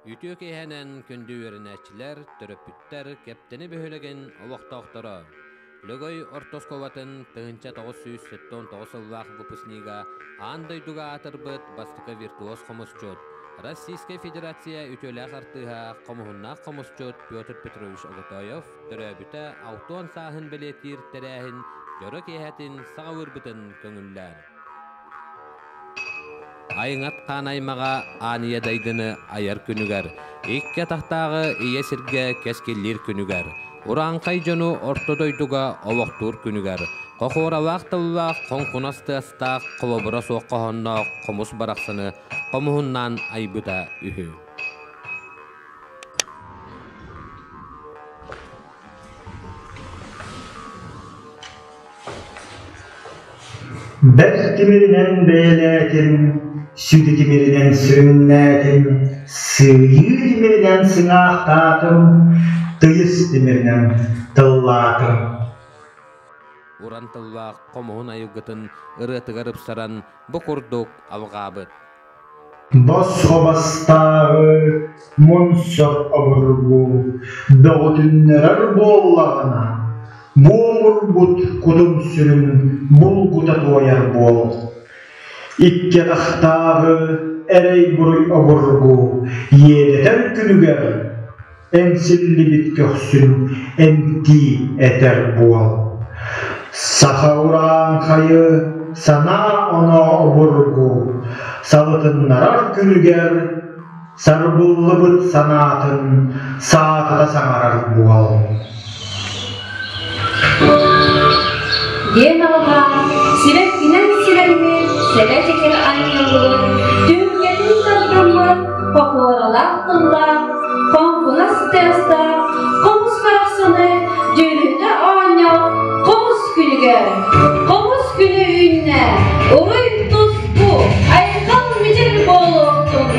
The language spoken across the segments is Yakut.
Үтүө киэһэнэн күндү үөрэнээччилэр, төрөппүттэр, Кэптэни бөһүөлэгин олохтоохторо! Лөгөй орто оскуолатын 1979 сыллаах выпускнига аан дойдуга аатырбыт бастакы виртуоз хомусчут, Российскай Федерация үтүөлээх артыыһа, хомуһуннаах хомусчут Петр Петрович Оготоев төрөөбүтэ 60 сааһын бэлиэтиир тэрээһин дьоро киэһэтин саҕалыырбытын көҥүллээн. Айыҥат хаан аймаҕа Аан Ийэ дайдыны айар күнүгэр, икки атахтааҕы ийэ сиргэ кэскиллиир күнүгэр, урааҥхай дьону орто дойдуга олохтуур күнүгэр, хохуоралаах тыллаах хоҥкунас тыастаах холобура суох хоһоонноох хомус барахсаны хомуһуннаан айбыта үһү. Бэрт тимиринэн бэйэлээтим, сүдү тимиринэн сүрүннээтим, сыыйыы тимиринэн сыҥаахтаатым, тыйыс тимиринэн тыллаатым. Уран тыллаах хомуһун айылгытын ырыатыгар ыпсаран бу курдук алҕаабыт. Босхо бастааҕы мунсах обургу бөҕүтүннэрэр буоллаҕына, буомурбут кутун-сүрүн булгута туойар буол. Икки атахтааҕы эрэй-буруй обургу иэдэтэр күнүгэр эҥсиллибит көхсүн эмтии этэр буол. Саха урааҥхайы санаа-оноо обургу салытыннарар күнүгэр сарбыллыбыт санаатын саатата саҥарар буол. Диэн алҕаан, сибэккинэн симэммит, сэлэ-чэкир анньыллыбыт, түһүлгэтин тардыммыт, хокуоралаах тыллаах, хоҥкунас тыастаах, хомус барахсаны дьүрүһүтэ оонньоон хомус күнүгэр, хомус күнү үүннэ, уруй-туску, айхал-мичил буолуохтун!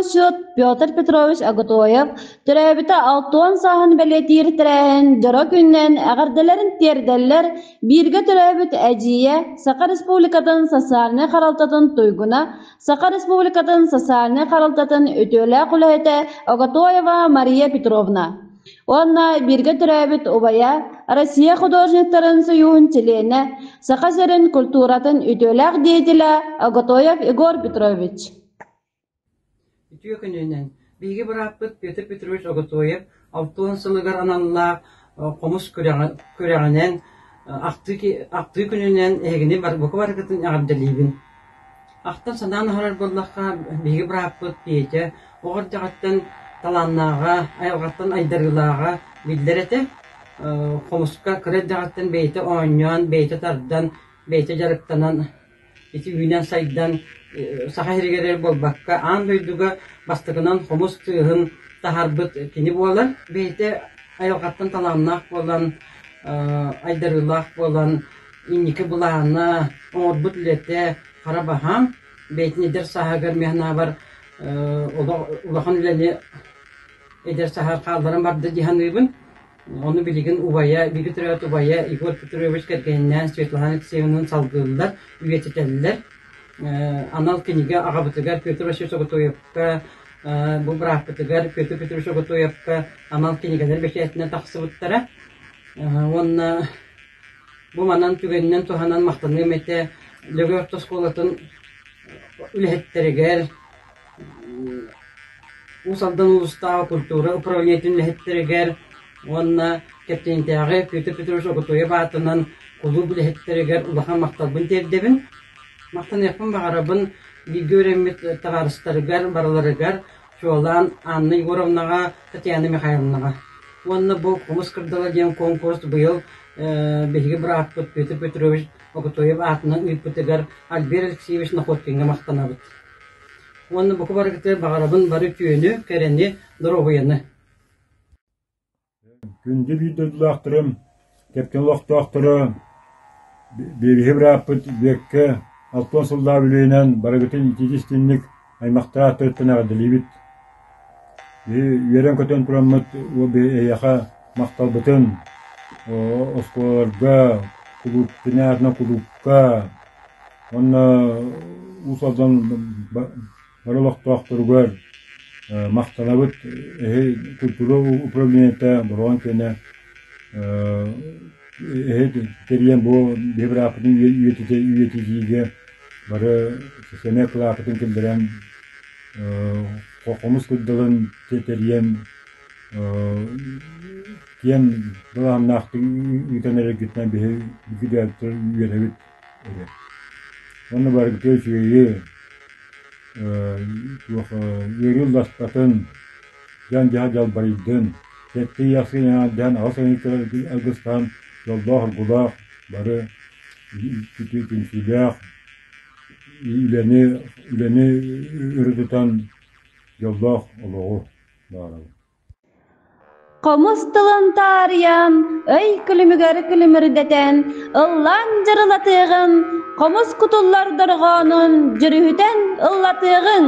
хомусчут Петр Петрович Оготоев төрөөбүтэ 60 сааһын бэлиэтиир тэрээһин дьоро күнүнэн эҕэрдэлэрин тиэрдэллэр бииргэ төрөөбүт эдьиийэ, Саха Республикатын социальнай харалтатын туйгуна, Саха Республикатын социальнай харалтатын үтүөлээх үлэһитэ Оготоева Мария Петровна уонна бииргэ төрөөбүт убайа, Россия художниктарын союһун чилиэнэ, Саха сирин культуратын үтүөлээх деятелэ Оготоев Егор Петрович. Үтүө күнүнэн! Биһиги бырааппыт Петр Петрович Оготоев 60 сылыгар аналлаах хомус күрэҕинэн ахтыы күнүнэн эһигини бука барыгытын эҕэрдэлиибин. Ахтан-санаан аһарар буоллахха, биһиги бырааппыт Петя оҕо эрдэҕиттэн талааннааҕа, айылҕаттан айдарыылааҕа биллэр этэ. Хомуска кыра эрдэҕиттэн бэйэтэ оонньоон, бэйэтэ тардан, бэйэтэ дьарыктанан ити үүнэн-сайдан Саха сиригэр эрэ буолбакка, аан дойдуга бастакынан хомус тыаһын таһаарбыт кини буолар. Бэйэтэ айылҕаттан талааннаах буолан, айдарыылаах буолан инники былаана, оҥорбут үлэтэ хара баһаам. Бэйэтин эдэр сааһыгар мин санаабар улахан үлэни эдэр сааһыгар хаалларан барда дии саныыбын. Ону билигин убайа, бииргэ төрөөбүт убайа Егор Петрович кэргэнинээн Светлана Алексеевналыын салгыыллар, үйэтитэллэр. Анал кинигэ аҕабытыгар Петр Васильевич Оготоевка, бу бырааппытыгар Петр Петрович Оготоевка анал кинигэлэр бэчээтинэн тахсыбыттара. Уонна Бу манан түгэнинэн туһанан махтаныам этэ Лөгөй орто оскуолатын үлэһиттэригэр, Уус Алдан улуустааҕы культура управлениетын үлэһиттэригэр уонна Кэптэнитээҕи Петр Петрович Оготоев аатынан кулууп үлэһиттэригэр улахан махталбын тиэрдэбин. Махтаныахпын баҕарабын бииргэ үөрэммит табаарыстарыгар барыларыгар, чуолаан Анна Егоровнаҕа, Татьяна Михайловнаҕа. Уонна бу «Хомус кырдала» диэн конкурс быйыл биһиги бырааппыт Петр Петрович Оготоев аатынан ыыппытыгар Альберт Алексеевич Находкиҥҥа махтанабыт. Уонна бука барыгытыгар баҕарабын бары үтүөнү, кэрэни, доруобуйаны. Күндү биир дойдулаахтарым, кэпкэ олохтоохторо, биэриһи бырааппыт Бүөккэ 60 сыллаах үбүлүөйүнэн барыгытын итиитик-истиҥник аймахтар ааттарыттан эҕэрдэлиибит. Үөрэн-көтөн тураммыт эйиэхэ махталбытын оскуолаларга, кулууп кини аатынан кулуупка уонна Уус Алдан Бары олохтоохторугар махтанабыт. Эһи культура управлениета Бороҕон киэнэ эһи тэрийэн бу биһи бырааппытын үйэтитиигэ бары сэмэй кылааппытын киллэрэн хомус кырдалын тэрийэн киэҥ былааннаахтык ыытан эрэргитинэн биһи үөрэбит эрэ. Уонна барыгытыгар үчүгэйи туох ыарыы ылласпатын, дьон-дьаһа дьалбарыйдын, сэттэ иэхсин аҥаардаан аҕыс алгыстаан дьоллоох-оргулаах бары түмсүүлээх үлэни үлэни өрө тутан дьоллоох олоҕу баҕарабын. Хомус тылын таарыйан, өй күлүмүгэр күлүмүрдэтэн, ыллаан дьырылатыаҕын, хомус кутуллар дорҕоонун дьүрүһүтэн ыллатыаҕыҥ!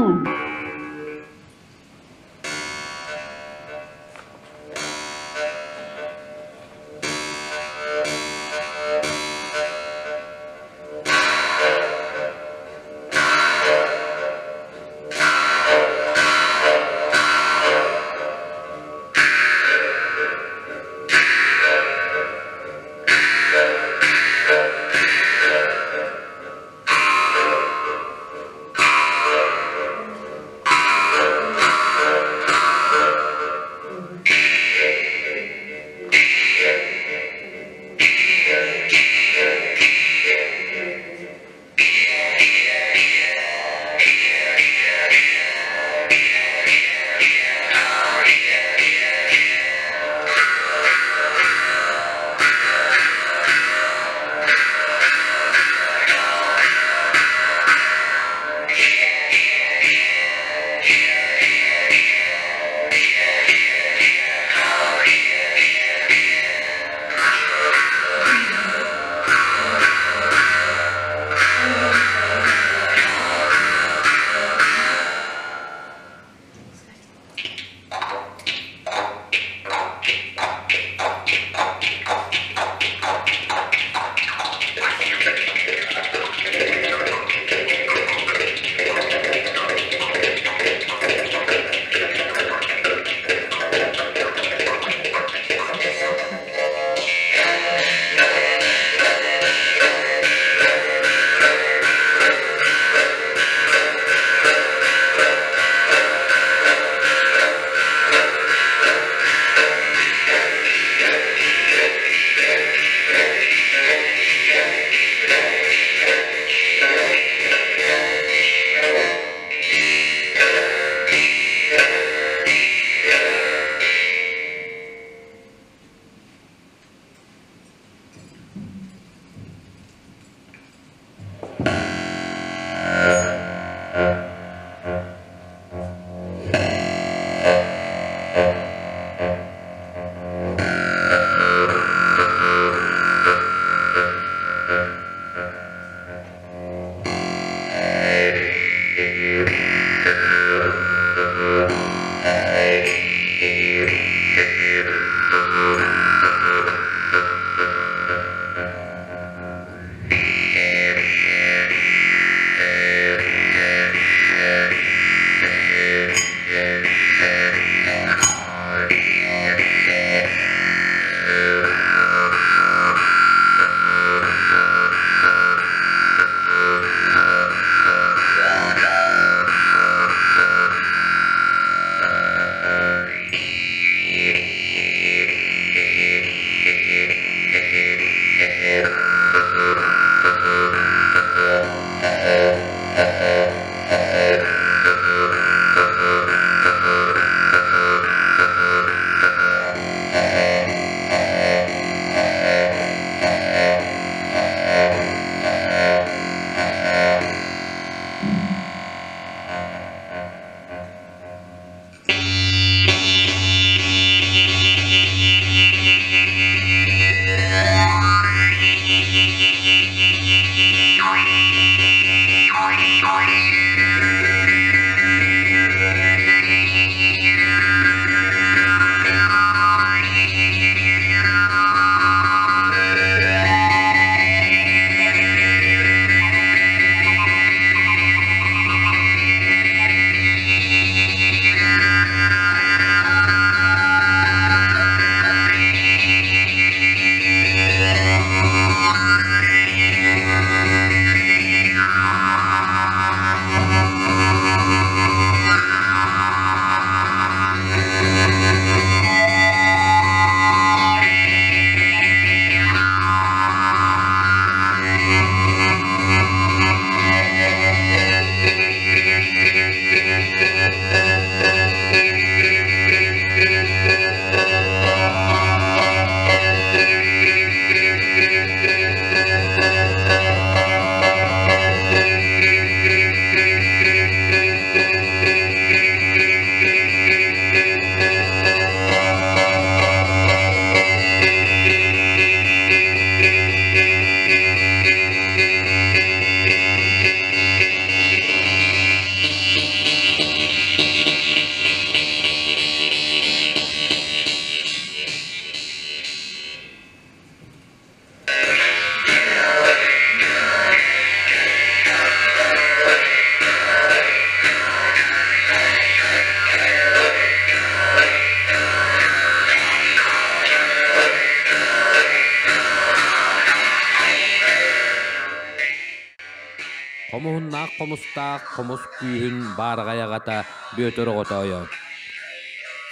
Хомуһуннаах хомустаах хомус күүһүн баараҕай аҕата Бүөтүр Оҕотоойо.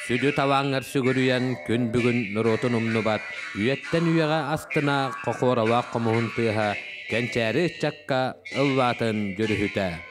Сүдү талааҥҥар сүгүрүйэн күн бүгүн норуотун умнубат, үйэттэн үйэҕэ астына хохуоралаах хомуһун тыаһа кэнчээри ыччакка ыллаатын дьүрүһүтэ.